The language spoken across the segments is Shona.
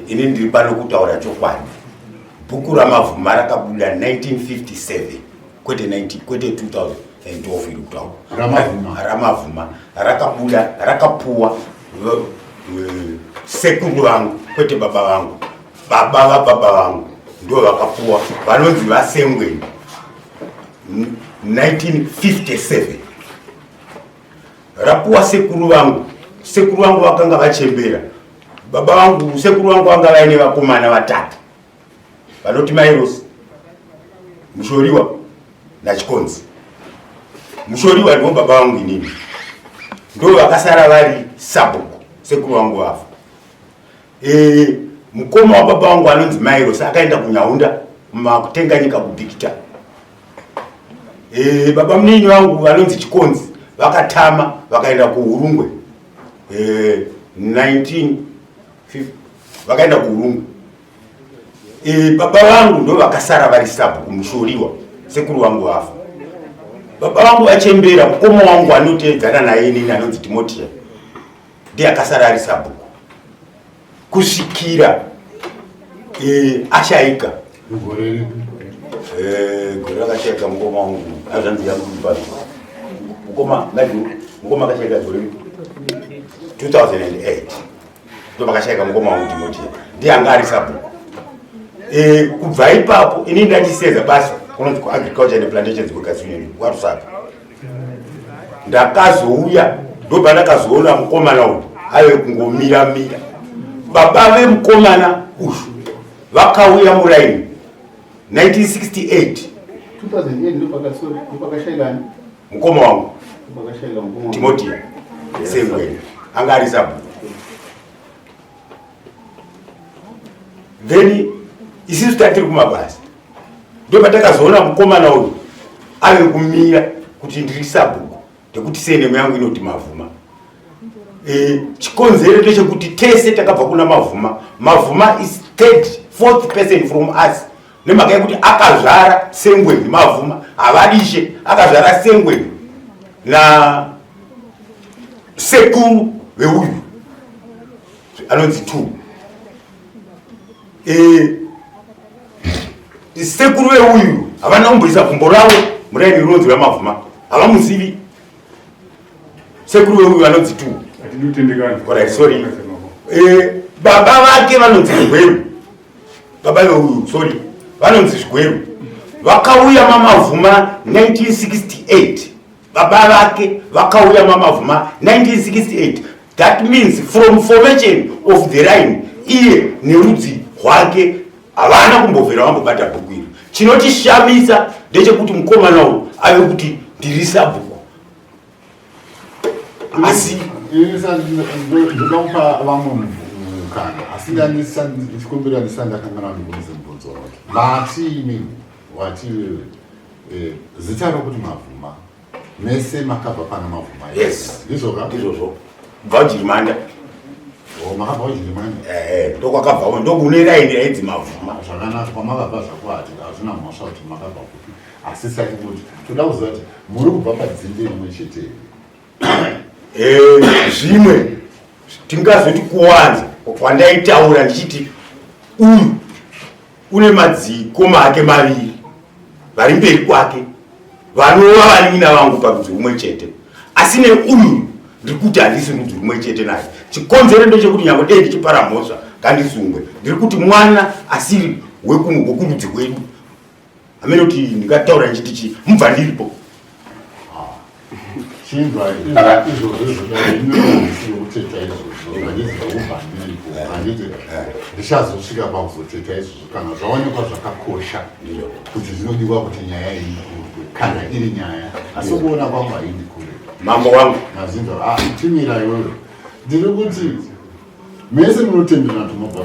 Ini ndiri pano kutaura chokwadi. Bhuku raMavhuma rakabuda 1957 kwete 19 kwete 2012 iri kutaura. Ramavhuma. Ramavhuma rakabuda rakapuwa sekuru vangu kwete baba vangu. Baba vababa vangu ndo vakapuwa vanonzi vaSengweni 1957 rapuwa sekuru vangu. Sekuru vangu vakanga vachembera. Baba vangu, sekuru vangu vanga vaine vakomana vatatu vanoti Mairosi, Mushoriwa naChikonzi. Mushoriwa ndivo baba vangu inini, ndo vakasara vari sabhuku sekuru vangu vafa. Mukoma wababa vangu anonzi Mairosi akaenda kuNyaunda kutenga nyika kuBikita. Baba munini vangu vanonzi Chikonzi vakatama vakaenda kuHurungwe. 1950 vakaenda kuHurungwe. Baba vangu ndo vakasara vari sabhuku Mushoriwa, sekuru vangu vafa. Baba vangu vachembera, mukoma wangu anoteedzana naye inini anonzi Timotia ndiye akasara ari sabhuku kusvikira ashaika. Gore ripi? Gore rakashaika mukoma wangu azvanzi yangu pano. Mukoma ngadi mukoma akashaika gore ripi? 2008 ndo pakashaika mukoma wangu Timotia, ndiye anga ari sabhuku. Kubva ipapo ini ndachiseza basa kunonzi kuagriculture and plantations workers union kwaRusape. Ndakazouya ndobva ndakazoona mukomana uyu ave kungomira mira. Baba vemukomana uyu vakauya muraini 1968. 2008 ndopakashaika mukoma wangu ndopakashaika mukoma wangu. Timotia Sengweni anga ari sabhuku. Then isisu tatiri kumabasa ndopatakazoona mukomana uyu ave kumira kuti ndiri sabhuku ndekuti senemu yangu inoti Mavhuma. Chikonzero ndechekuti tese takabva kuna Mavhuma. Mavhuma is third fourth person from us nemhaka yekuti akazvara Sengweni. Mavhuma havadishe, akazvara Sengweni na sekuru veuyu anonzi two. Sekuru veuyu havana kumboisa gumbo ravo muraini rinonzi raMavhuma, havamuzivi sekuru veuyu anonzi two. Alright, sorry. Baba vake vanonzi Zvigweru. Baba veuyu, sorry, vanonzi Zvigweru. Vakauya maMavhuma 1968. Baba vake vakauya maMavhuma 1968. That means from formation of the line, iye nerudzi rwake havana kumbobvira vambobata bhuku iri. Chinotishamisa ndechekuti mukomana uyu ave kuti ndiri sabhuku. Asi ndoda kupa vamwe mukana, asi ndichikumbira ndisati ndakanganwa ndibvunze mubvunzo wake. Vati imi, vati zita rokuti Mavhuma, mese makabva pana Mavhuma. Yes. Ndizvo ka? Ndizvozvo. Kubva kuJirimanda. Oh, makabva kuJirimanda? Ndokwakabva, ndokune raini rainzi Mavhuma. Zvakanaka, kwamakabva zvako hazvina mhosva kuti makabva kupi. Asi sati kuti toda kuziva kuti muri kubva padzinde rimwe chete here? Zvimwe tingazoti kuwanza kwandaitaura ndichiti uyu une madzikoma ake maviri vari mberi kwake vanova vanin'ina vangu parudzi rumwe chete, asi neuyu ndiri kuti handisi rudzi rumwe chete naye. Chikonzero ndechekuti nyange dei ndichipara mhosva ngandisungwe, ndiri kuti mwana asiri wekurudzi rwedu hamene kuti ndingataura ndichiti chii, mubva ndiripo. Chinzwa izvozvo zvinoiteta izvozvo handiziva ubva ndiripo, handiti ndichazosvika pakuzoteta izvozvo kana zvaonekwa zvakakosha kuti zvinodiwa kuti nyaya iyi ikurwe kana iri nyaya, asi kuona kwangu haindi kure. Mambo wangu mazinzwa timira iwewe, ndiri kuti mese munotenderana kuti mobva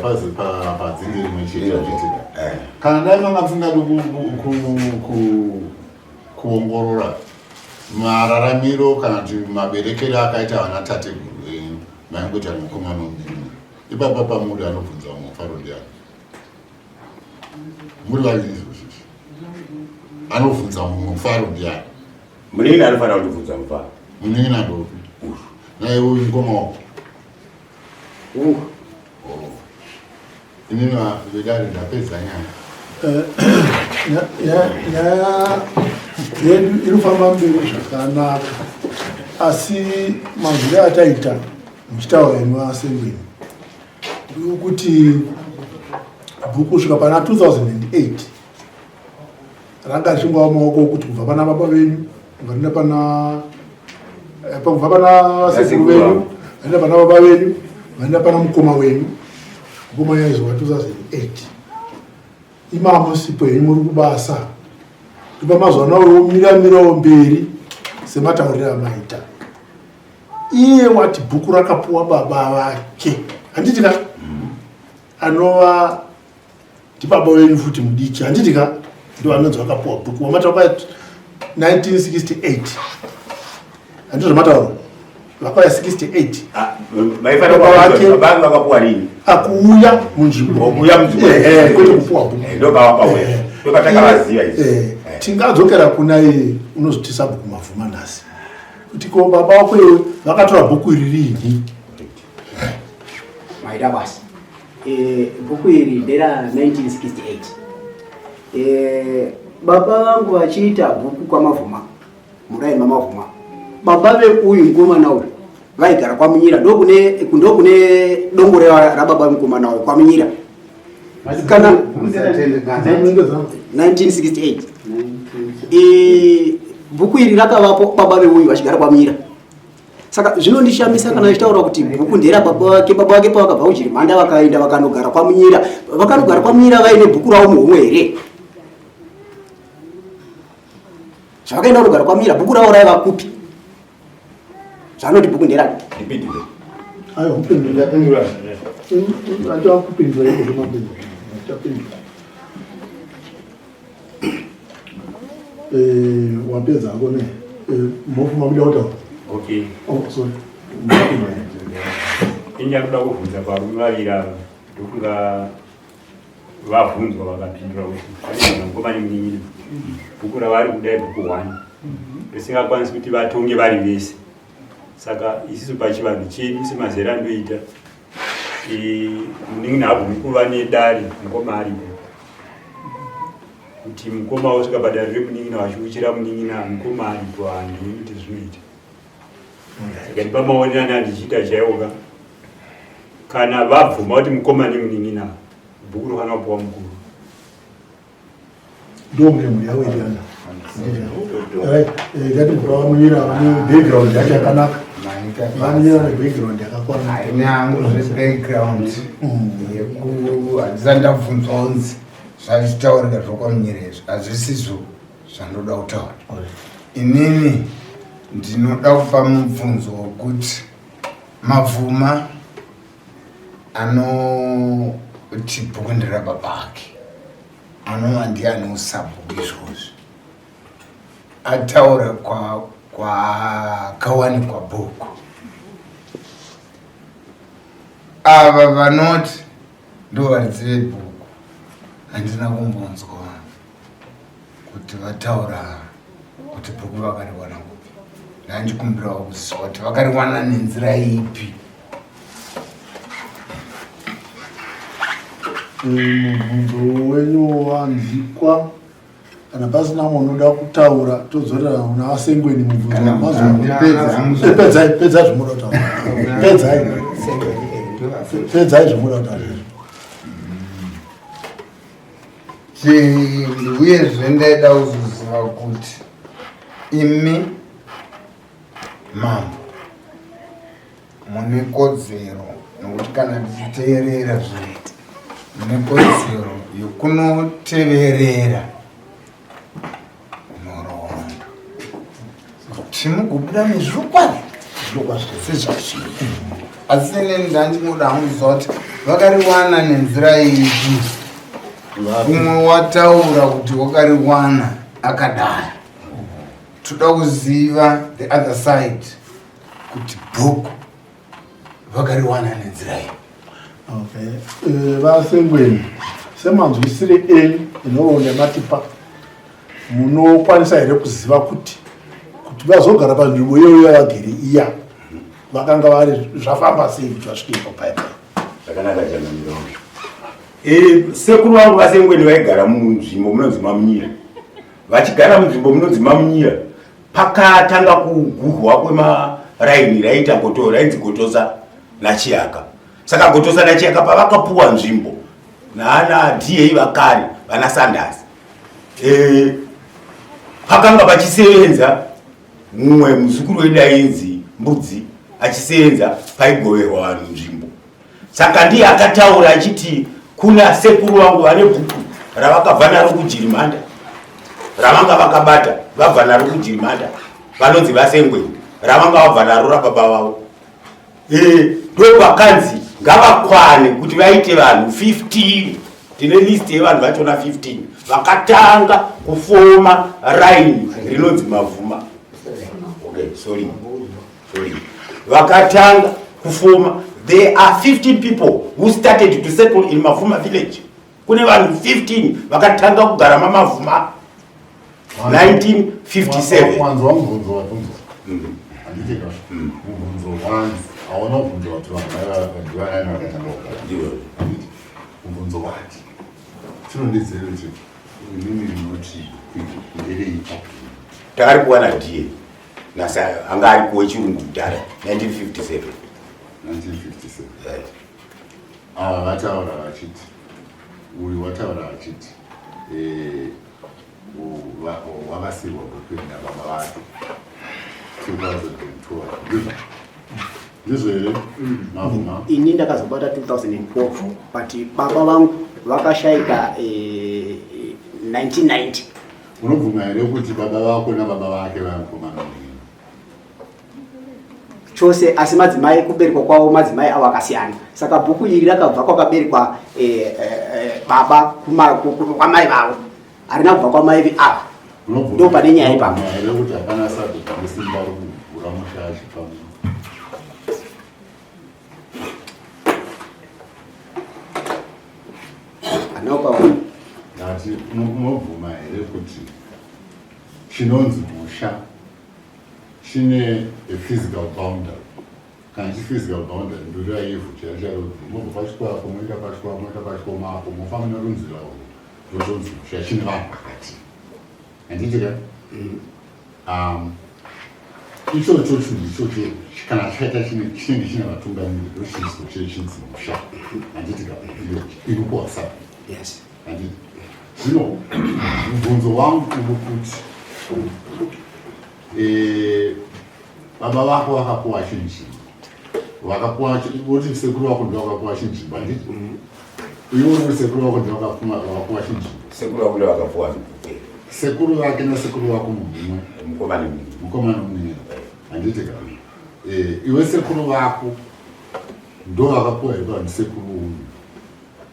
padzinde rimwe chete, handiti? Kana dai manga musingadi kuongorora mararamiro kana kuti maberekero akaita vana tateguru venyu, maingoita mukoma nomunin'ina. Ipapa pamuri anobvunza mumwe mufaro ndiani? Muri vaviri izvozvo, anobvunza mumwe mufaro ndiani? Munin'ina anofanira kundibvunza mufaro. Munin'ina ndopi? Uyu naye uyu mukoma wako. Inini vedare ndapedza nyaya. Eh, nyaya yedu iri kufamba mberi zvakanaka, asi manzwire ataita muchitaura imi vasengweni ndikuti bhuku kusvika pana 2008 ranga richingova maoko okuti kubva pana baba venyu varinda pana eh, kubva pana sekuru venyu varinda pana baba venyu varinda pana mukoma wenyu. Mukoma yaizova 2008 imamo sipo henyu muri kubasa ipa mazuva ano omira mirawo mberi sematauriro amaita. Iye wati bhuku rakapuwa baba vake, handiti ka? Anova ndibaba venyu futi mudiki, handiti ka? Ndo anonzi vakapuwa bhuku wamataura 1968, handizvo zvamataura? Vakauya 68. Baba vakapuwa rini? Akuuya munzvimbo. Kuuya munzvimbo. Kwete kupuwa bhuku. Ndopavakauya, ndopatakavaziva izvi. Tingadzokera kuna iye unozoti sabhuku Mavhuma nhasi kuti ko baba wako iwe vakatora bhuku iri riini? Maita basa. Bhuku iri ndera 1968. Baba vangu vachiita bhuku kwaMavhuma, muraini maMavhuma, baba veuyu mukomana uyu vaigara kwaMunyira, ndokune dongo rababa vemukomana uyu kwaMunyira. Kana 1968 bhuku iri rakavapo baba veuyu vachigara kwaMunyira. Saka zvinondishamisa kana vachitaura kuti bhuku ndera baba vake. Baba vake pavakabva kuChirimhanda vakaenda vakanogara kwaMunyira, vakanogara kwaMunyira vaine bhuku ravo muhomwe here? Zvavakaenda kunogara kwaMunyira bhuku ravo raiva kupi? Zvanoti bhuku nderake. Ayo kupindura. Acho kupindura iko zvemapindura. Achapindura. Wapedza hako ne? Mhofu makuda kutaura? Okay. Oh, sorry. Ini ndakuda kubvunza varume vaviri ava, ndokunga vabvunzwa vakapindura kuti pane mukoma nemunin'ina, bhuku ravari kudai bhuku 1 risingakwanisi kuti vatonge vari vese. Saka isisu pachivanhu chedu semazera andoita, munin'ina habvumi kuva nedare mukoma aripo, kuti mukoma osvika padare remunin'ina vachiuchira munin'ina mukoma aripo, handioni kuti zvinoita. Saka ndipamaonera andichiita chaiwoka, kana vabvuma kuti mukoma nemunin'ina, bhuku rofanira kupiwa mukuru. Ndomune mhuri yavo iriana. Ngatimbova vamunyira vane background yacho yakanaka. Vamunyira vane background yakakwana. Haina hangu zvebackground yeku handisati ndabvunzwa kunzi zvazvitaurika zvokwamunyira izvi hazvisizvo zvandoda kutaura. Inini ndinoda kupa mubvunzo wokuti Mavhuma anoti bhuku nderababa ake, anova ndiye ane usabhuku izvozvi, ataura kwakawanikwa bhuku. Ava vanoti ndo varidzi vebhuku, handina kumbonzwa kuti vataura kuti bhuku vakariwana kupi. Ndandikumbirawo kuziva kuti vakariwana nenzira ipi. Mubvunzo wenyu wanzikwa. Kana pasina unoda kutaura todzorera kuna vaSengweni mubvunzo. Pedzai, pedzai zvamunoda kutaura. Pedzai, pedzai zvamunoda kutaura. Uyezve ndaida kuzoziva kuti imi mambo mune kodzero, nokuti kana tichiteerera zvinhu mune kodzero yokunoteverera nhoroondo kuti mugobuda nezvokwadi sezvazviri. Asi inini ndandinoda hangu kuziva kuti vakariwana nenzira ipi. Umwe wataura kuti wakariwana akadai, toda kuziva the other side kuti bhuku vakariwana nenzira iyi. Okay. VaSengweni, semanzwisire enyu enhoroondo yamatipa, munokwanisa here kuziva kuti vazogara panzvimbo iyoyo yavagere iya vakanga vari zvafamba sei kuti vasvike ipo paipai? Zvakanaka changamiro. E, sekuru vangu vasengweni vaigara munzvimbo munonzi mamunyira vachigara munzvimbo munonzi mamunyira pakatanga kugurwa kwemaraini raiita goto rainzi gotosa nachiyaka saka gotosa nachiyaka pavakapuwa nzvimbo naana da vakare vana sanders e, pakanga pachisevenza mumwe muzukuru wedu ainzi mbudzi achisevenza paigoverwa vanhu nzvimbo Saka ndiye akataura achiti kuna sekuru vangu vane bhuku ravakabva naro kujirimanda ravanga vakabata vabva naro kujirimanda vanonzi vasengwe ravanga vabva naro rababa vavo e, ndopakanzi ngavakwane kuti vaite vanhu 15 tine list yevanhu vachona 15 vakatanga kufoma raini rinonzi mavhuma okay, sorry. Vakatanga kufoma there are 15 people who started to settle in mavhuma village kune vanhu 15 vakatanga kugara mamavhuma 1957 wanzwa mubvunzo wabvunzwa mm. handiti ka mm. mubvunzo wanzi hauna kubvunzwa kuti vanhu vaivanani vakatanga kugara mubvunzo wati tinondedzere kuti inini ndinoti ndereipa takari kuwana die nasa anga ari kuwechirungu kudhara 1957 1957 ava vataura vachiti uyu wataura achiti eh, wakasirwa bhuku nababa vake 2012 ndizvo here mavuma ini ndakazobata 2012 but baba vangu vakashaika 1990 eh, Unobvuma here kuti baba vako nababa vake vakomana munin'ina? Chose asi madzimai kuberekwa kwavo madzimai avo akasiyana. Saka bhuku iri rakabva kwakaberekwa eh, eh, eh baba kwamai vavo. Harina kubva kwamai ava. Ndo pane nyaya ipapo. Here kuti hapana sabhuku ane simba rokugura musha achipa munhu? Anopa ndati unobvuma here kuti chinonzi musha chine a physical boundary kana chiphysical boundary ndoreva ivhu chaiyo chaiyo mobva pachikoro apo moenda pachikoro moenda pachikoro apo mofamba nerunzira urwu ndochonzi musha chine vanhu pakati handiti ka mm. um, ichocho chinhu ichocho kana chaita chinenge chine vatungamiri ndochinzwa chechinzi musha handiti ka iri kuwhatsapp yes handiti zvino mubvunzo wangu uri kuti eh, baba vako vakapuwa chinzvimbo vakapuwa voti sekuru vako ndo vakapuwa chinzvimbo handiti mm. iwe uri sekuru vako ndo vakapuwa chinzvimbo sekuru vako ndo vakapuwa sekuru vake nasekuru vako munhu umwe mukomana munin'ina handiti ka eh, iwe sekuru vako ndo vakapuwa here vanhu sekuru uyu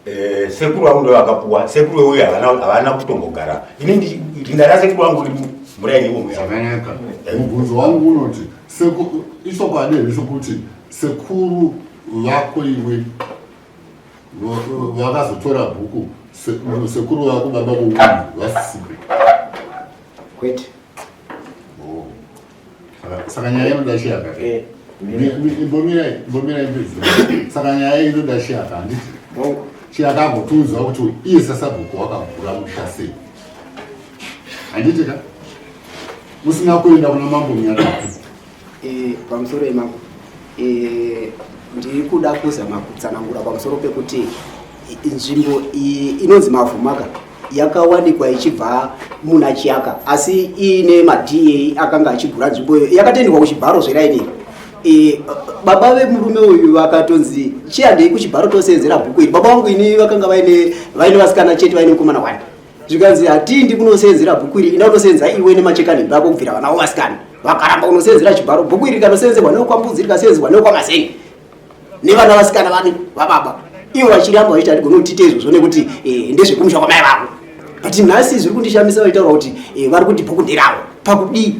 eh, sekuru vangu ndo vakapuwa sekuru weuyu havana kutombogara ini rinda rasekuru vangu riri muraini imomo zvakanaka mubvunzo wangu unoti ichokwadi here chokuti sekuru vako iwe vakazotora bhuku sekuru vako baba vouyu vasisipo kwete oh. Saka nyaya inoda chiyaka eh, imbomirai imbomirai mbedzi saka nyaya inoda chiyaka handiti chiyaka ambotiudza kuti iye sasabhuku wakagura musha sei handiti ka usina kuenda kuna mambo nyarari eh, pamusoro yemambo eh, ndiri kuda kuzama kutsanangura pamusoro pekuti nzvimbo iyi inonzi mavhumaka yakawanikwa ichibva muna Chiyaka asi iine maDA akanga achigura nzvimbo iyo yakatendwa kuchibharo zveraini e, baba vemurume uyu vakatonzi chihandei kuchibharo tosenzera bhuku iri baba vangu ini vakanga vaine vaine vasikana chete vaine mukomana wani zvikanzi hatindi kunosenzera bhuku iri ina kunosenza iwe nemachekanhembe ako kubvira vana vo vasikana vakaramba kunosenzera chibharo bhuku iri rikanosenzerwa newekwambudzi rikasenzerwa newekwamaseni nevana vasikana vani vababa ivo vachiramba vachiti hatigone kutiita izvozvo nekuti eh, ndezvekumusha kwamai vavo but nhasi zviri kundishamisa vachitaura kuti eh, vari kuti bhuku nderavo pakudii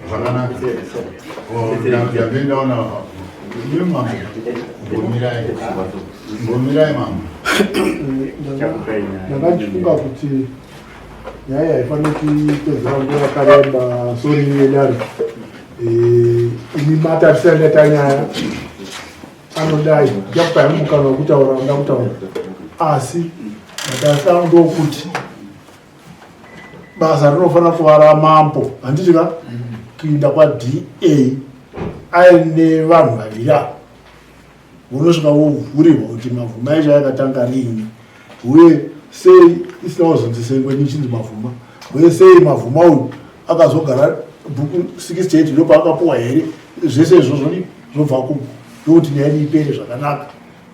zvakanaka oh, ndaona mbomirai mambo ndanga ndichifunga kuti nyaya haifaniri kupedzera nguva yakareba sori yedare eh, ini matarisira ndaita nyaya Anodai ndichakupai mukana wekutaura unoda kutaura asi matasa ndokuti basa rinofanira kuva ramambo handiti ka kuinda kwaDA aine vanhu vaviri ava unosvika wovhurirwa kuti mavhuma yacho yakatanga riini uye sei isina kuzonzi sengweni ichinzi mavhuma uye sei mavhuma uyu akazogara bhuku 68 ndopaakapuwa here zvese izvozvo zvobva kuku ndokuti nyaya yedu ipere zvakanaka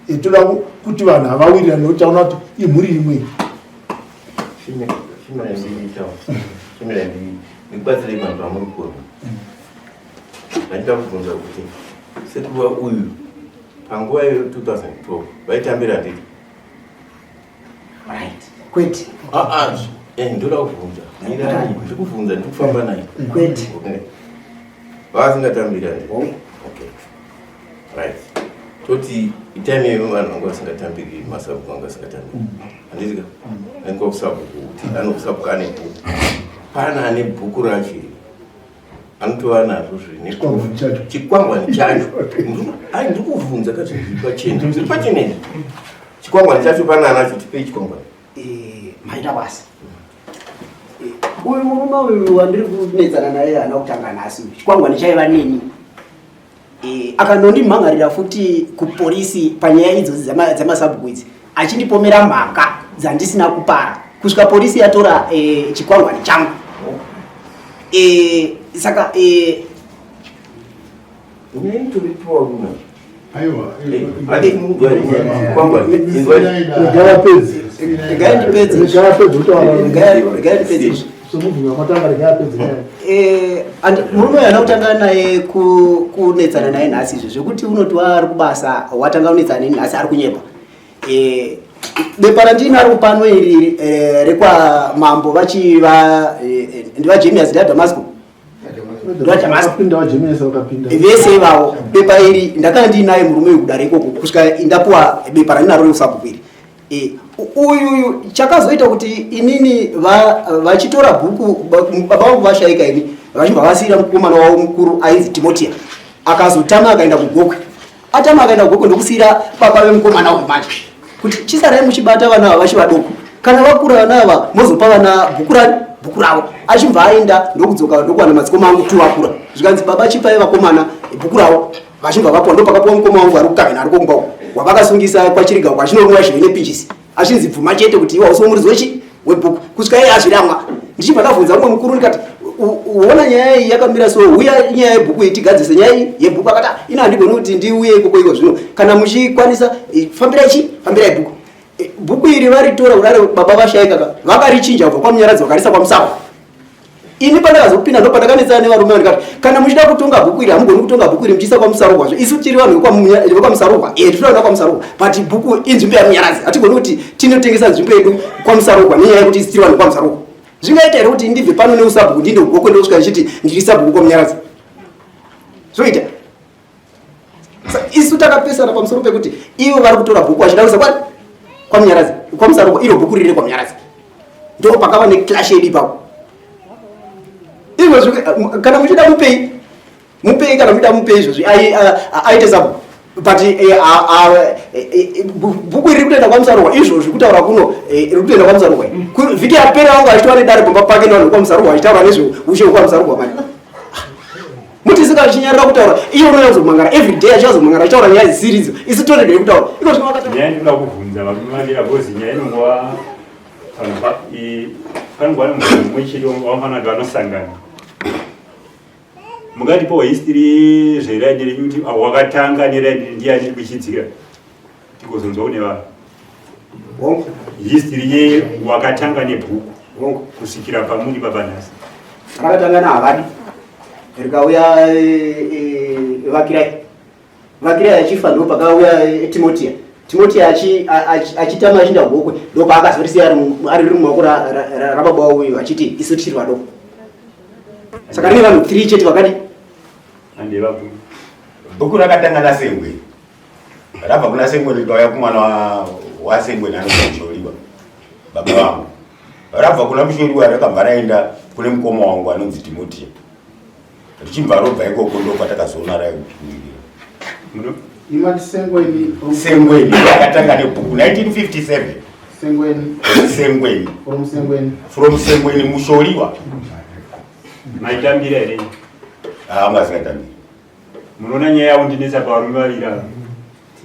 e, toda kuti vanhu havawirirani nekuti taona kuti imhuri imwe ndikubatsirei vanhu vamuri kurwa ndaida kubvunza kuti sekuva uyu panguva iyo 2012 vaitambira handiti right kwete ah, ah, eh, ndoda kubvunza ndiri kubvunza ndiri kufamba naye kwete vasingatambiri handiti okay right toti itime iyo vanhu vanga vasingatambiri masabhuku vanga vasingatambiri handiti ka anenge kusabhuku kuti anokusabhuku ane bhuku pana ane bhuku racho anotova nazvo zvine chikwangwani chacho ai ndiri kuvhunza ka zvinhu zviri pachena zviri pachena izvi chikwangwani chacho pana anacho tipei chikwangwani eh, maita basa eh, uyu murume uyu wandiri kunetsana naye haana kutanga nhasi chikwangwani chaiva neni eh, akanondimhangarira futi kupolisi panyaya idzodzi dzemasabhuku idzi achindipomera mhaka dzandisina kupara kusvika polisi yatora e, chikwangwani changu e, saka e, Murume uyu anakutanga naye kunetsana naye nhasi izvo zvekuti unoti waari kubasa watanga kunetsana neni nhasi ari kunyepa eh, bepa randinaro pano iri eh, rekwamambo vachiva eh, ndivajemias ndiadamasco vese ivavo bepa iri ndakanga ndiinaye murume uyu kudare ikoko kusvika ndapuwa bepa randinaro reusabhuku iri e, uyuyu chakazoita kuti inini vachitora bhuku baba vangu vashaika ini vachibva vasiira mukomana wavo mukuru ainzi timotia akazotama akaenda kugokwe atama akaenda kugokwe ndokusiira baba vemukomana uyu manje kuti chisarai muchibata vana ava vachi vadoko kana vakura vana ava mozopa vana bhuku rani bhuku ravo achibva aenda ndokudzoka ndokuwana madzikoma angu tu akura zvikanzi baba chipai vakomana bhuku ravo vachibva vapuwa ndopakapuwa mukoma wangu ari kukavena ari kumba uko wavakasungisa kwachiriga uko achinorumwa zvive nepinjisi achinzi bvuma chete kuti iwe hausiwo muridzi wechi webhuku kusvika iye azviramwa ndichibva ndabvunza mumwe mukuru ndikati uona nyaya iyi yakamira so uya nyaya yebhuku iyi tigadzise nyaya iyi yebhuku akati ah, ina handigoni kuti ndiuye ikoko iko zvino kana muchikwanisa fambirai chi fambirai bhuku e, bhuku iri varitora kudare baba vashaika ka vakarichinja kubva kwamunyaradzi vakarisa kwamusako ini pandakazopinda ndopandakanetsana nevarume ndikati kana muchida kutonga bhuku iri hamugoni kutonga bhuku iri muchiisa kwamusarurwa zve isu tiri vanhu vekwamusarurwa e tinoda kwamusarurwa but bhuku inzvimbo yamunyaradzi hatigoni kuti tinotengesa nzvimbo yedu kwamusarurwa nenyaya yekuti isu tiri vanhu vekwamusarurwa zvingaita here kuti ndibve pano neusabhuku ndiinde kugokwe ndosvika ndichiti ndiri sabhuku kwamunyaradzi zvoita isu takapesana pamusoro pekuti ivo vari kutora bhuku vachida kuisa kwani kwamunyaradzi kwamusarurwa iro bhuku riri kwamunyaradzi ndo pakava neclash yedu ipapo izvozvi kana muchida mupei mupei kana muchida mupei izvozvi aite sabu but eh, eh, eh, bhuku iri kutoenda kwamusarurwa izvozvi kutaura kuno iri kutoenda kwamusarurwa vhiki yapera vanga vachitova nedare pamba pake nevanhu vekwamusarurwa vachitaura nezveushe hwekwamusarurwa mani mutisika achinyarira kutaura iye unouya kuzomangara every day achazomangara achitaura nyaya dzisiri idzo isu toregei kutaura iko nyaya ndinoda kubvunza varume vaviri because nyaya inongova panongova nemunhu mumwe chete wanofanira kuti vanosangana mungatipawo history zveraini renyu kuti wakatanga neraini ndiyani kuchidzira tigozonzwa kune vanhu history ye wakatanga nebhuku kusvikira pamuri baba nhasi rakatanga nahavadi rikauya eh, eh, vakirai vakirai achifa ndo pakauya eh, timotiya timotiya achitama achinda gokwe ndo paakazorisiya ari riri mumaoko rababa uyu achiti isu tichiri vadoko saka rine vanhu three chete vakadi bhuku rakatanga nasengwe rabva kuna sengweni rikauya kumwana wasengweni anonzi mushoriwa baba vangu rabva kuna mushoriwa rakabva raenda kune mukoma wangu anonzi timotiya richibva robva ikoko ndokatakazoona raikumirira Imati Sengweni. Sengweni akatanga nebhuku 1957. Sengweni. Sengweni. From Sengweni. From Sengweni Mushoriwa. Maitambira here? Ah, masingatambiri. Munoona nyaya yavo ndinetsa pavarume vaviri ava.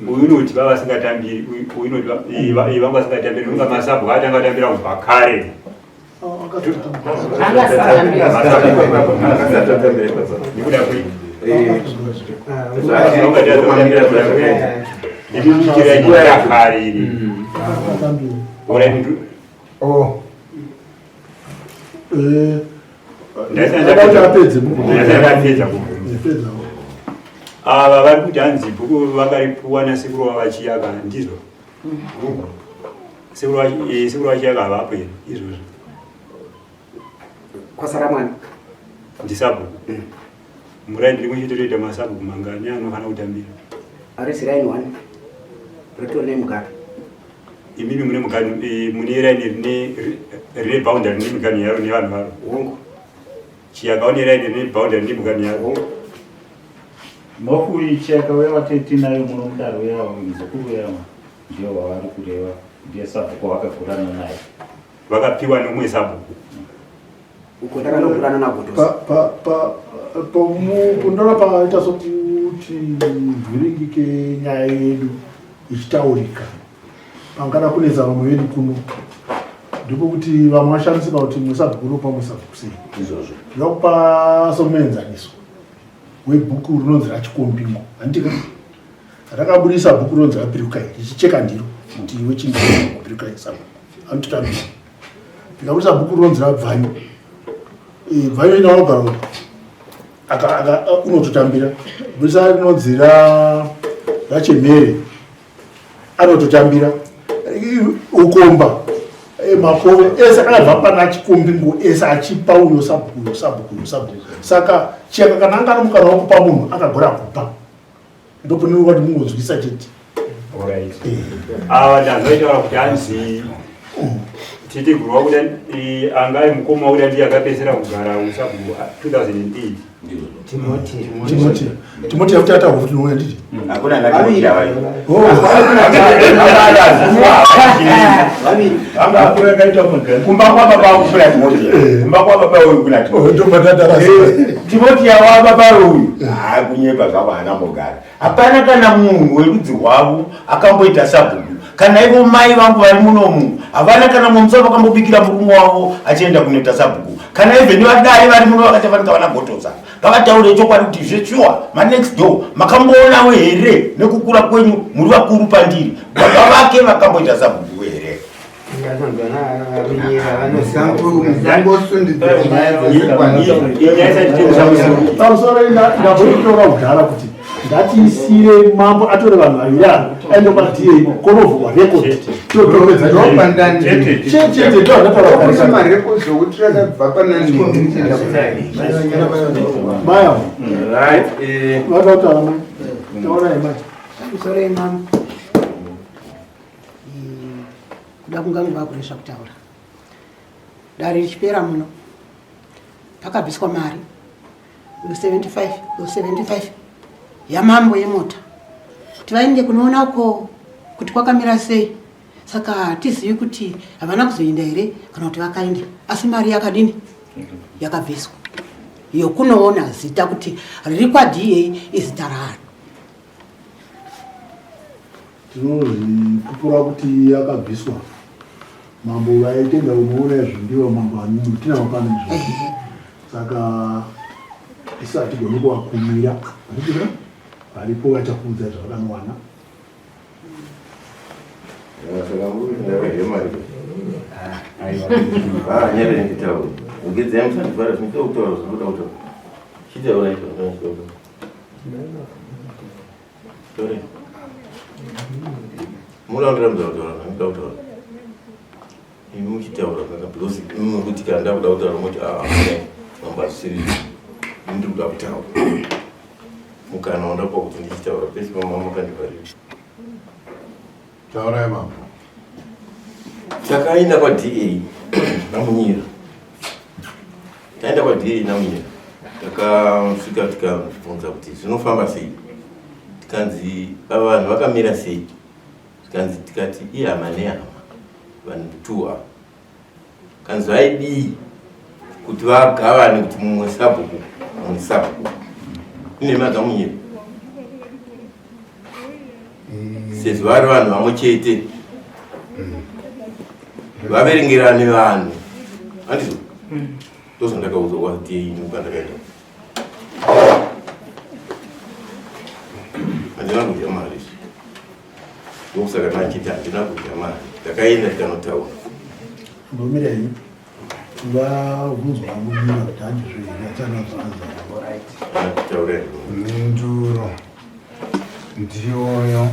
Uyu unoti vava vasingatambiri, uyu unoti vanga vasingatambiri, unonga masabhuku atanga kutambira kubva kare. Nekuda kwei? Kare iri. Oh. Ndapedza kubvunza. Ava vari kuti hanzi bhuku vakaripuwa nasekuru vavaChiyaka ndizvo? Sekuru vaChiyaka havapo here izvozvo? Kwasara mwana. Ndisabhuku. Muraini rimwe chete toita masabhuku mangani anofanira kutambira? Harisi raini one. Ritori nemugano. Imimi mune mugano mune raini rine rine boundary nemigano yaro nevanhu varo. Hongu. Chiyaka une raini rine boundary nemigano yaro. Hongu. Mhofu iyi Chiyaka uya watete nayo muno mudare uya muzukuru uya ndiyo wavari kureva ndiye sabhuku wavakagurana naye. Vakapiwa neumwe sabhuku. Uko ndakanogurana naGodosi. Pondora paita sokuti vhiringike nyaya yedu ichitaurika pangada kunetsa vamwe vedu kuno ndipo kuti vamwe vashamisika kuti musabhuku unopa musabhuku sei izvozvo ndinoda kupa somuenzaniso webhuku rinonzi raChikombingo handitika rakaburisa bhuku rinonzi raPirukai richicheka ndiro kuti iwe chindiPirukai sabhuku anototambira rikaburisa bhuku rinonzi raBvanyo Bvanyo inaogara unototambira burisa rinonzi raChemhere anototambira Ukomba Makove ese akabva pana Chikombingo ese achipa uyo sabhuku uyo sabhuku uyo sabhuku saka Chiyaka kana anga nomukana wekupa munhu akagora kupa ndopaninoda kuti mungonzwisa chete. Ava ndanzoitaura kuti hanzi teteguru wakuda anga ari mukoma wakuda ndiye akapedzisira kugara usabhuku 2008. Timoti Timoti yakuti ataura kuti nouya nditi Hakuna naTimoti avayo. Kumba kwababa wangu kuna Timoti. Kumba kwababa uyu kuna Timoti. Timoti yawa baba uyu. Ah, kunyepa zvako haana mbogara. Hapana kana munhu werudzi rwavo akamboita sabhuku. Kana ivo mai vangu vari munomu havana kana mumwe musi vakambobikira murume wavo achienda kunoita sabhuku. Kana even vadai vari muno vakachafanika vana Gotosa. Ngavataure chokwadi kuti zveshuwa manext door makamboonawo here nekukura kwenyu muri vakuru pandiri. Baba vake vakamboita sabhuku here? Pamusoro ndamboitaura kudhara kuti ngatiisire mambo atore vanhu vaviri ava aende kwaDA konovhurwa record totopedza chete ndozvataura. Marecords okuti rakabva pana Maya vada kutaura mai, taurai mai. Pamusoro yemambo, kuda kungange vakuresva kutaura. Dare richipera muno pakabviswa mari 75 75 yamambo yemota kuti vaende kunoona uko kuti kwakamira sei. Saka hatizivi kuti havana kuzoenda here kana kuti vakaenda, asi mari yakadini yakabviswa yokunoona zita kuti riri kwaDA izita raani. Tinozvipupura kuti yakabviswa. Mambo vaitenda kunoona izvo ndivo mambo tina mapano izvo, saka isu hatigoni kuvakumira handitika varipo vachakuudza zvavakanowana. Saka ndava mari. Ah, nyaya nditaura. Ugedzai musandivhara zvinoita kutaura zvinoda kutaura. Chitaura izvo zvinoda. Sorry. Muda kundirambidza kutaura, ndinoda kutaura. Imi muchitaura kaka because imi kuti kana ndakuda kutaura moti ah mambo asiri ndiri kuda kutaura. Mukana wandapa kuti ndichitaura pese pamama makandivharira. Taurai mambo. Takaenda kwaDA naMunyira. Taenda kwaDA naMunyira. Takasvika tikabvunza kuti zvinofamba sei. Zvikanzi ava vanhu vakamira sei? Zvikanzi tikati ihama nehama vanhu two ava. Kanzi vaidii kuti vagavane kuti mumwe sabhuku mumwe sabhuku. Inhema dzamunyira. Sezvo vari vanhu vamwe chete. Vaverengerane vanhu. Handizvo? Ndozvandakaudzwa kwati ini kwandakaenda. Handina kudya mari. Ndokusaka ndachiti handina kudya mari. Takaenda tikanotaura. Mbomira henyu. Vabvunzwa vamunyira kuti handizvo here achana zvanza. Mhinduro ndiyoyo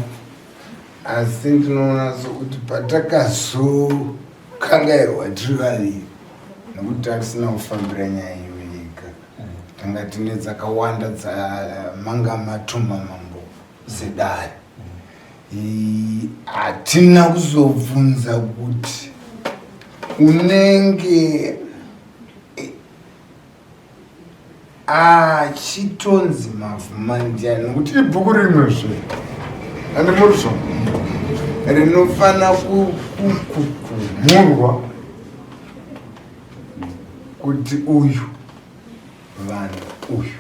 asi ndinoona sokuti patakazokangairwa tiri vaviri nokuti tatisina kufambira nyaya iyo yega tanga tine dzakawanda dzamanga matuma mambo sedare hatina kuzobvunza kuti unenge achitonzi mavhumandiani nokuti ibhuku rimwezve andimurizvo rinofana kukumhurwa kuti uyu vanhu uyu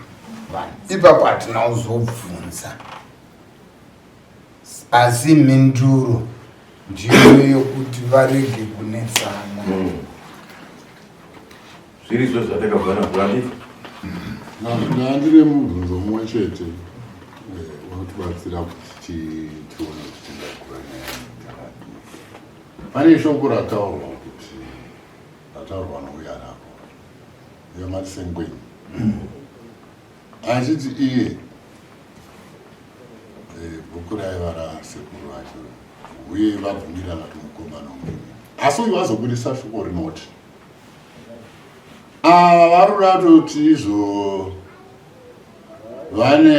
vanhu ipapo hatina kuzobvunza asi mhinduro ndiyo yokuti varege kunetsana mm. Zviri izvo zvatakabva nazvo handiti? Ndandine mubvunzo mumwe chete eh, wanotibatsira kuti tione kuti tingagura nyaya takadii. Pane shoko rataurwa kuti rataurwa nouya rako yamatisengwenyi achiti iye eh, bhuku raiva rasekuru vacho uye vabvumirana kuti mukomana umwe asi uyu vazobudisa shoko rinoti Ava vari kuda kutoti izvo vane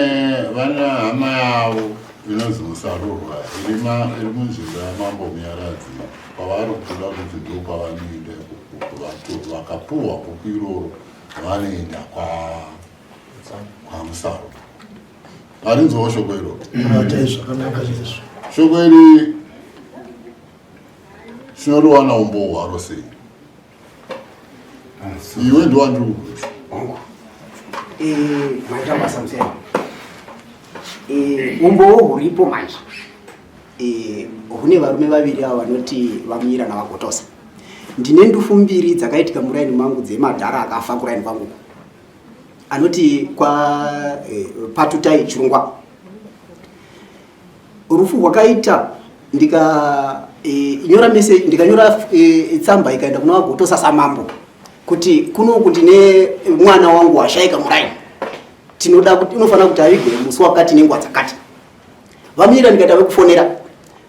vane hama yavo inonzi Musarurwa iri iri munzvimbo yamambo Munyaradzi kwavari kutoda kuti ndo kwavanoenda ikoko vakapuhwa bhuku iroro vanoenda kwa kwaMusarurwa. Varinzwawo shoko iroro? Zvakanaka izvo. Shoko iri tinoriwana umbowo hwaro sei? Iwe ndiwandiri kubvunza. Eh, maita basa musena. Eh, umbowo huripo manje. Eh, hune varume vaviri ava vanoti vaMunyira navaGotosa. Ndine ndufu mbiri dzakaitika muraini mangu dzemadhara akafa kuraini kwangu. Anoti kwa eh, Patutai Chirungwa. Rufu rwakaita ndika e, nyora message ndikanyora e, tsamba ikaenda kuna vagotosa samambo kuti kunoku ndine mwana wangu washaika muraini tinoda kuti unofanira kuti avigwe musi wakati nenguva dzakati vamira ndikaita vekufonera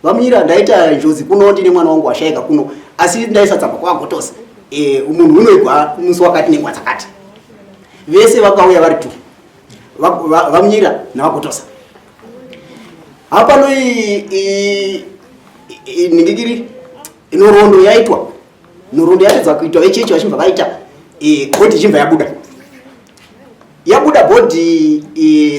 vamira ndaita njodzi kuno ndine mwana wangu washaika kuno asi ndaisa tsamba kwavagotosa e, munhu unoigwa musi wakati nenguva dzakati vese vakauya vari tu vamira navagotosa hapano ningikiri nhoroondo yaitwa nhoroondo yapedza kuitwa vechechi vachibva vaita bhodhi ichibva yabuda yabuda bhodhi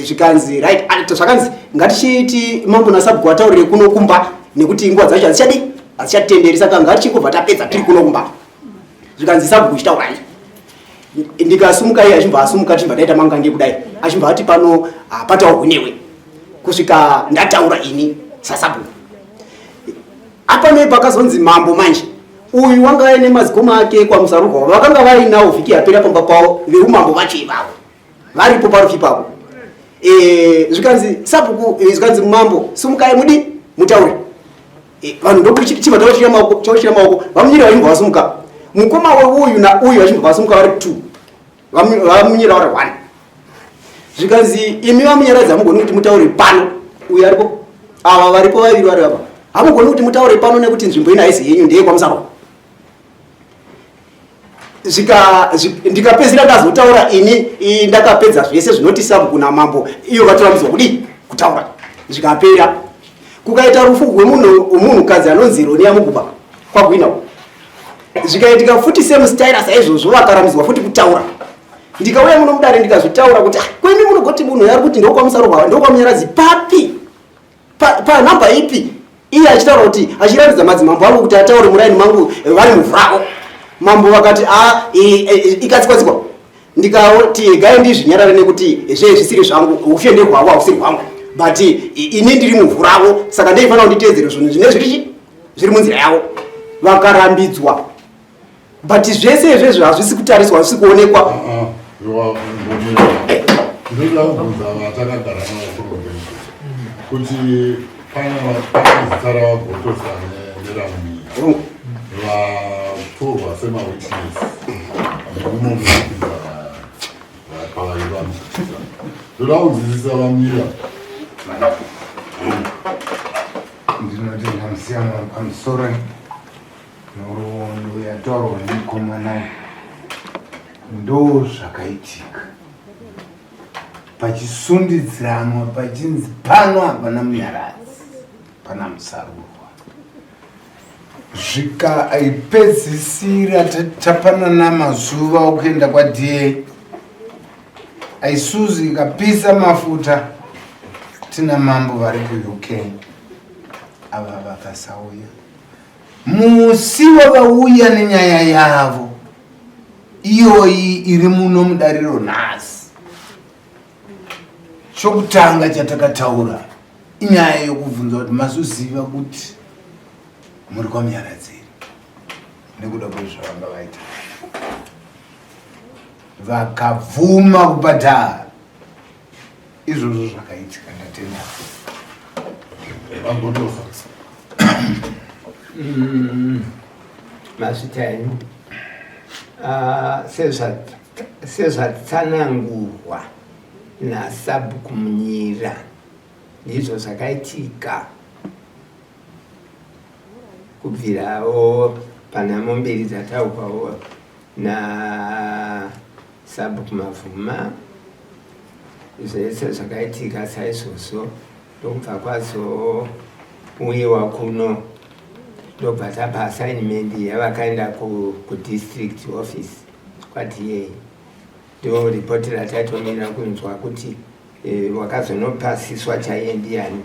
zvikanzi right ah, zvakanzi ngatichiti mambo nasabhuku vataurire kuno kumba nekuti nguva dzacho hadzichadi hadzichatenderi saka ngatichingobva tapedza tiri kuno kumba zvikanzi sabhuku chitaurai ndikasumuka iye achibva asumuka tichibva taita mangange kudai achibva ati pano hapataurwi newe kusvika ndataura ini sasabhuku apa nei pakazonzi mambo manje uyu wanga aine mazikoma ake kwamusarurwa vakanga vainawo vhiki yapera pamba pavo veumambo vacho ivavo varipo parufi ipapo eh, zvikanzi sabhuku eh, zvikanzi mambo sumukai mudi mutaure Eh, vanhu ndokuchibva tauchira maoko tauchira maoko vamunyira vachibva vasumuka mukoma weuyu nauyu vachibva vasumuka vari two vamunyira vari one zvikanzi imi vamunyaradzi hamugoni kuti mutaure pano uyu aripo ava varipo vaviri vari apa hamugoni kuti mutaure pano nekuti nzvimbo ino haisi yenyu ndeye kwamusaro ndikapedzisira ndazotaura ini ndakapedza zvese zvinoti sabhuku namambo iyo vatorambidzwa kudii kutaura zvikapera kukaita rufu rwemunhukadzi anonzi ronia muguba kwagwina zvikaitika futi same style saizvozvo vakarambidzwa futi kutaura ndikauya muno mudare ndikazvitaura kuti ah, kwemi munogoti munhu yari kuti ndokwamusarurwa ndokwamunyaradzi papi Panhamba pa ipi iye achitaura kuti achiratidza madzimambo angu kuti ataure muraini mangu eh, vari muvhu ravo. Mambo vakati a ikatsikwa-tsikwa. Ndikati gai ndizvinyarare nekuti zvee zvisiri zvangu, ufye ndehwavo hausiri hwangu, but ini ndiri muvhu ravo, saka ndeifanira kunditeedzere zvinhu zvine zviri zviri munzira yavo. Vakarambidzwa, but zvese izvezvo hazvisi kutariswa, hazvisi kuonekwa. Ah, ah, ndoda kubvunza vatakagara navo kurombe kuti pane zita ravagotosa neramunyika vatorwa semawitness munomupinza pavari vanhu. Ndoda kunzwisisa vamira. Ndinoti ndamusiyana pamusoro nhoroondo yataurwa nemukomana ndo zvakaitika pachisundidziranwa pachinzi pano hapana munyaradzi pana musarurwa zvikaipedzisira tapanana mazuva okuenda kwaDA Isuzu ikapisa mafuta tina mambo vari kuUK ava vakasauya musi wavauya nenyaya yavo iyoyi iri muno mudariro nhasi. Chokutanga chatakataura inyaya yokubvunza kuti mazoziva kuti muri kwaMunyaradziri nekuda kwezvavanga vaita, vakabvuma kubhadhara izvozvo zvakaitika. Ndatenda. Mazvita enyu. Ah, sezvatsanangurwa nasabhuku Munyira, ndizvo zvakaitika kubvirawo panhamo mbiri dzataurwawo nasabhuku Mavhuma. Zvese zvakaitika saizvozvo, ndokubva kwazouyiwa kuno, ndobva tapa assignment yavakaenda kudistrict office kwaDA. Ndo ripoti rataitomira kunzwa kuti wakazonopasiswa chaiye ndiani,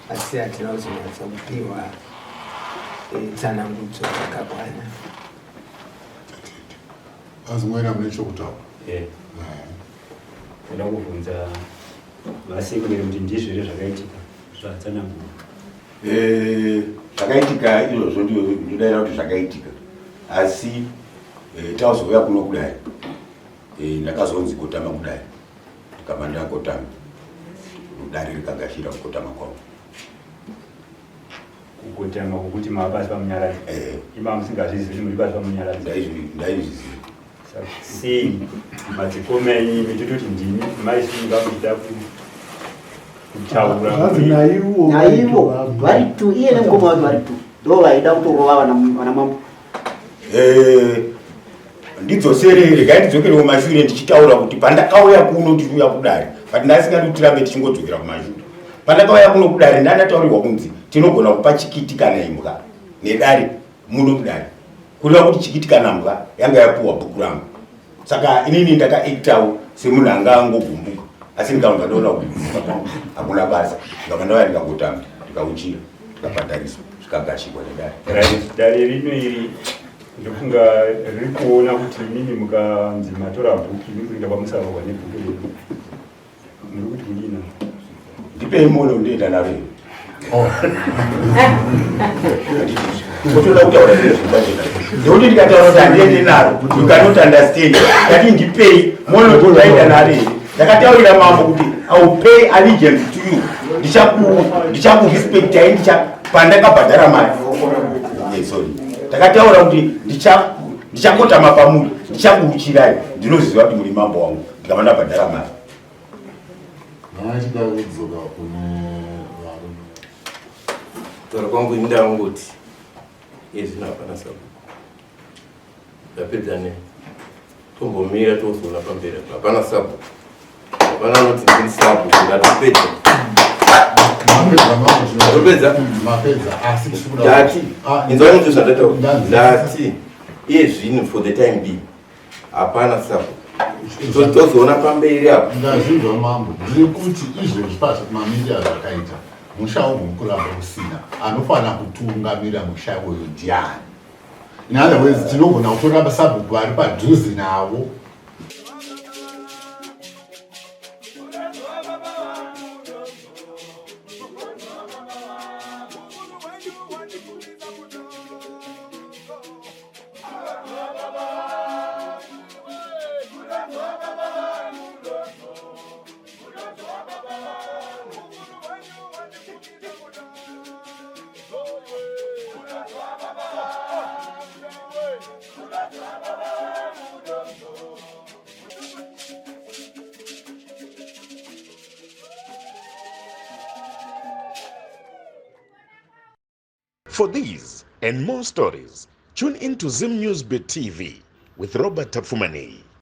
asi hatina kuzonyatsa kupiwa tsanangudzo yakakwana. Azimwena mune chokutaura? Ndoda kubvunza vasekuru kuti ndizvo here zvakaitika zvatsanangura? Zvakaitika izvozvo ndinodaira kuti zvakaitika, asi tazouya kuno kudai, ndakazonzi kotama kudai, ndikabva ndakotama, dare rikagashira kukotama kwangu. Kukotama kwokuti mava pasi pamunyaradzi? Ima musingazvizivi kuti muri pasi pamunyaradzi? Ndaizviziva. Sei madzikoma enyu imi tototi ndimi maisunga muchida kutaura? Zvanzi naivo. Naivo vari tu, iye nemukoma wake vari tu, ndo vaida kutorova vana mambo. Ndidzosere, regai ndidzokere kumashure ndichitaura kuti pandakauya kuno ndichiuya kudare, but ndasingadi kuti tirambe tichingodzokera kumashure. Pandakauya kuno kudare ndandataurirwa kunzi tinogona kupa chikiti kana imbwa nedare muno mudare, kureva kuti chikiti kana mbwa yanga yapuwa bhuku rangu. Saka inini ndakaactawo semunhu anga angogumbuka, asi ndikabva ndaona kugumbuka kwangu hakuna basa, ndikabva ndauya ndikangotamba, ndikauchira, ndikabhadhariswa, zvikagashirwa nedare. Right, dare rino iri ndofunga riri kuona kuti imimi mukanzi matora bhuku, imi kuenda kwamusarurwa nebhuku rino, muri kuti kudini? Ndipei mono ndoenda naro ini. Otoda kutaura zviro zviri pachena, nekuti ndikataura kuti handiende naro, you cannot understand. Ndati ndipei mono kuti ndaenda naro here. Ndakataurira mambo kuti I will pay allegiance to you, ndichakurespectai, ndicha pandakabhadhara mari. Sorry, ndakataura kuti ndichakotama pamuri, ndichakuuchirai, ndinoziva kuti muri mambo wangu, ndikabva ndabhadhara mari. Ndanga kudzoka kune varume. Kutaura kwangu ini ndangoti iye zvino hapana sabhuku, ndapedza ne tombomira tozoona pamberi apa. Hapana sabhuku, hapana anoti ndiri sabhuku, ndatopedza. Mapedza mambo. Ndatopedza. Mapedza, asi tiri kuda Ndati Ah, inzwai muti zvandataura. Ndanzi. Ndati iye zvino for the time being hapana sabhuku, tozoona pamberi apa. Ndazvinzwa mambo, ndiri kuti izvozvi pasi mamiriro azvakaita. Musha ugoni kuramba usina anofanira kutungamira musha iwoyo ndiani? In other words, tinogona kutora sabhuku vari padhuze navo. For these and more stories, tune in to Zim News Bit TV with Robert Tafumani.